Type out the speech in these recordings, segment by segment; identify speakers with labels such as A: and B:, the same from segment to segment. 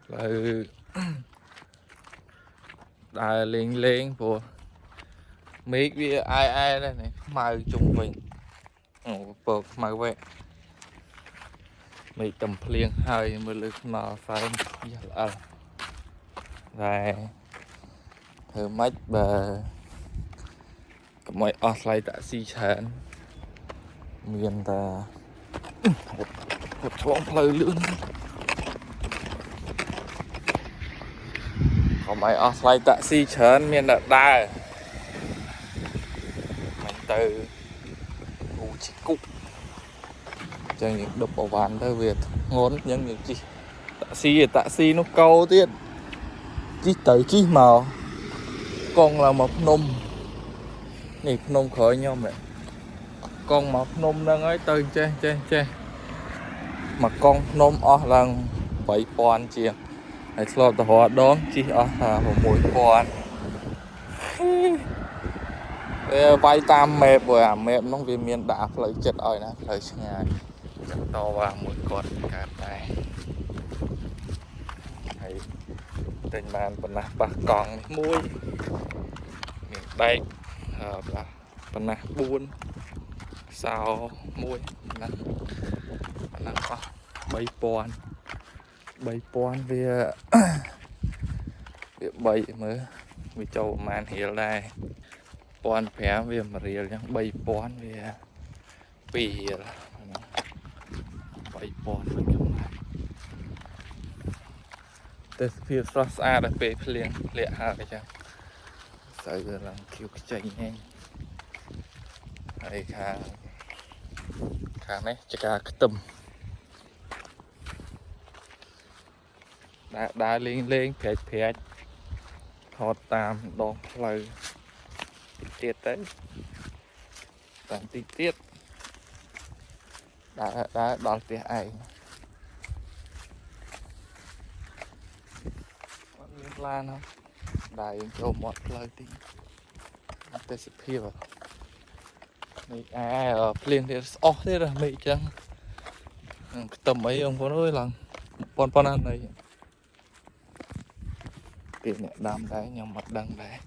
A: ផ្លូវដើរលេងលេងព្រោះមេឃវាអែអែដែរនេះខ្មៅជុំវិញអូពកខ្មៅវែកមេឃតំភ្លៀងហើយមើលលើខ្នល់សើមយ៉ាល្អិលតែធ្វើម៉េចបើកុំឲ្យអស់ថ្លៃតាក់ស៊ីច្រើនមានតែរត់ឆ្លងផ្លូវលឿនកុំឲ្យអស់ថ្លៃតាក់ស៊ីច្រើនមានតែដើរមិនទៅអូជីគុកអញ្ចឹងយើងដប់អវ៉ាន់ទៅវាធ្ងន់អញ្ចឹងយើងជិះតាក់ស៊ីតាក់ស៊ីនោះកោទៀតជិះទៅជិះមកកង់ឡើងមកភ្នំនេះភ្នំក្រោយខ្ញុំហ៎កង់មកភ្នំហ្នឹងហើយទៅចេះចេះចេះមកកង់ភ្នំអស់ឡើង8000ជាងហើយធ្លាប់ទៅរកដងជិះអស់ថា6000វាវាយតាម map ព្រោះអា map ហ្នឹងវាមានដាក់ផ្លូវចិត្តឲ្យណាផ្លូវឆ្ងាយចឹងតវ៉ាមួយគាត់កើតដែរហើយទិញបានប៉ុណ្ណះប៉ះកង់នេះមួយមានដែកអឺប៉ុណ្ណះ4សោមួយប៉ុណ្ណះប៉ុណ្ណះអស់3000 3000វា វា3មើលវាចូលប្រហែលរៀលដែរ1500វា1រៀលអញ្ចឹង3000វា2រៀលហ្នឹង3000វិញកម្លាំងទេសភាពស្រស់ស្អាតដល់ពេលភ្លៀងធ្លាក់ហើយអញ្ចឹងស្អីវាឡើងខៀវខ្ចីហ្នឹងហើយខាងខាងនេះចការខ្ទឹមដើរដើរលេងលេងប្រាច់ប្រាច់ថតតាមដងផ្លូវតិចទៀតទៅតាមតិចទៀតដើរដើរដល់ផ្ទះឯងអត់មានឡានហ៎ដើរយើងចូលមាត់ផ្លូវតិចទេសភាពនេះអែភ្លៀងទៀតស្អុះទៀតមេឃអញ្ចឹងខ្ទឹមអីបងប្អូនអើយឡើងប៉ុនប៉ុណ្ណានៃគេអ្នកដាំដែរខ្ញុំអត់ដឹងដែរ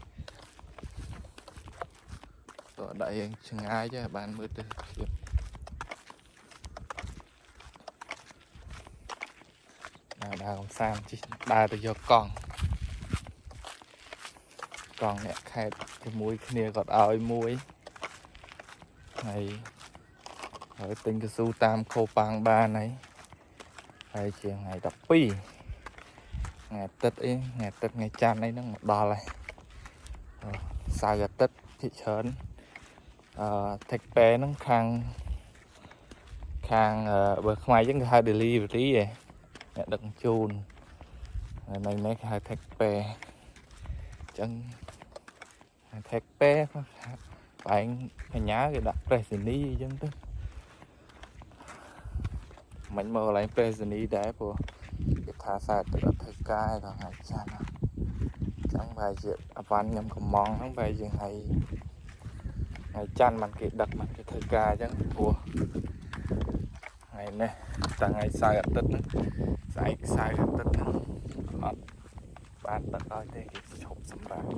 A: តោះដាក់យើងឆ្ងាយចេះបានមើលទេសភាពដើរដើរកំសាន្តជិះដើរទៅយកកង់កង់អ្នកខេតជាមួយគ្នាគាត់ឲ្យមួយហើយហើយទិញកស៊ូតាមខូប៉ាងបានហើយហើយជាថ្ងៃ12ថ្ងៃអាទិត្យអីថ្ងៃអាទិត្យថ្ងៃច័ន្ទអីហ្នឹងមកដល់ហើយសៅរ៍អាទិត្យភាគច្រើនអឺ Take Pay ហ្នឹងខាងខាងបើខ្មែរយើងគេហៅ delivery ឯងអ្នកដឹកជញ្ជូនហើយនៅនេះគេហៅ Take Pay អញ្ចឹង Take Pay បែងបញ្ញាគេដាក់ប្រេសនីអញ្ចឹងទៅមិញមកកន្លែងប្រេសនីដែរព្រោះគេថាសែតទៅអត់ធ្វើការដល់ថ្ងៃច័ន្ទអញ្ចឹងប្រហែលជាអវ៉ាន់ខ្ញុំកំងហ្នឹងប្រហែលជាថ្ងៃថ្ងៃច័ន្ទมันគេដឹកมันគេធ្វើការអញ្ចឹងព្រោះថ្ងៃនេះតាថ្ងៃសៅរ៍អាទិត្យហ្នឹងស្អែកសៅរ៍អាទិត្យហ្នឹងអត់បានដឹកឲ្យទេគេឈប់សម្រាប់អ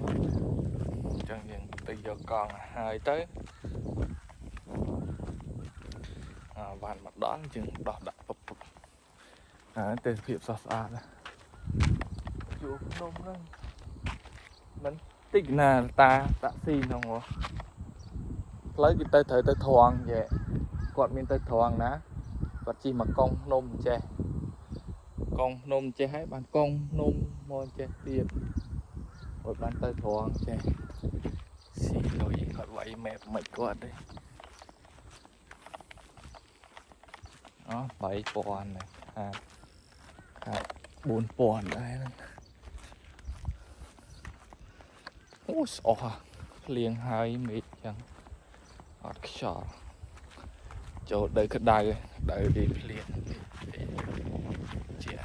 A: ញ្ចឹងយើងទៅយកកង់ហើយទៅអបានមកដល់យើងដោះដាក់ពុបពុបហើយទេសភាពស្រស់ស្អាតណាស់ជួរភ្នំហ្នឹងមិនតិចណាតាតាក់ស៊ីហ្នឹងហ៎ផ្លូវគេទៅត្រូវទៅត្រង់យេគាត់មានទៅត្រង់ណាគាត់ជិះមកកង់ភ្នំចេះកង់ភ្នំចេះហើយបានកង់ភ្នំមកចេះទៀតគាត់បានទៅត្រង់ចេះស៊ីលុយគាត់វាយ map មិនគាត់ទេអស់3000ដែរខាតខាត4000ដែរហ្នឹងអូស្អុះភ្លៀងហើយមេឃចឹងអត់ខ្យល់ចូលទៅក្តៅក្តៅពីភ្លៀងជា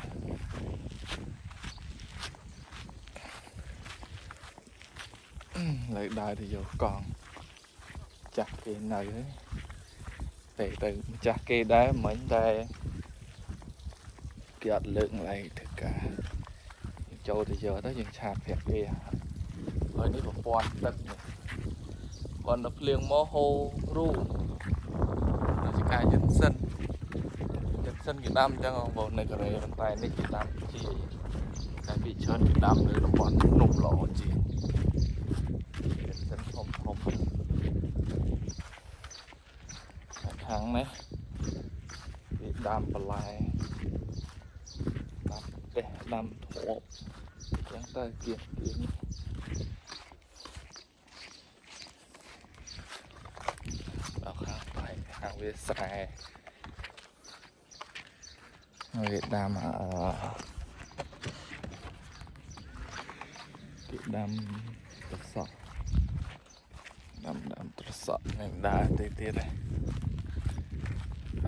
A: លើដើរទៅយកកង់ចាស់គេនៅហើយពេលទៅម្ចាស់គេដែរមិញតែគេអត់លើកកន្លែងធ្វើការ ចូលទៅយកទៅយើង chat ប្រាប់គេហើយនេះប្រព័ន្ធទឹកនេះគាត់ទៅភ្លៀងមកហូររូដូចជាការយិនសិនយិនសិនគេដាំអញ្ចឹងបងប្អូននៅកូរ៉េប៉ុន្តែនេះគេដាំជាតែពីច្រើនគេដាំនៅតំបន់ភ្នំល្អជាងយិនសិនធំធំខាងនេះគេដាំបន្លែដាំផ្ទះដាំទ្របអញ្ចឹងទៅគៀនគៀនដល់ខាងផ្នែកខាងវាស្រែគេដាំអឺគេដាំត្រសក់ដាំដាំត្រសក់នឹងដើរទៅទៀតហើយ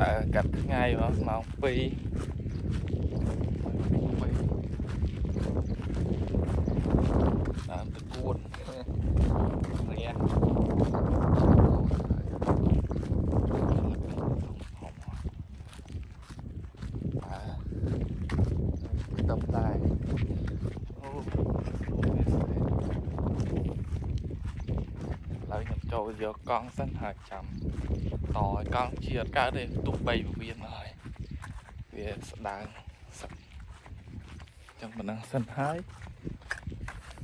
A: អើកាត់ថ្ងៃមកម៉ោង2ដើមតកួនរះអើតបតែអូឡើយខ្ញុំចូលយកកង់សិនហើយចាំតឲ្យកង់ជាអត់កើតទេទុះ3ពវៀនហើយវាស្ដើងសឹកចឹងប៉ុណ្ណឹងសិនហើយ។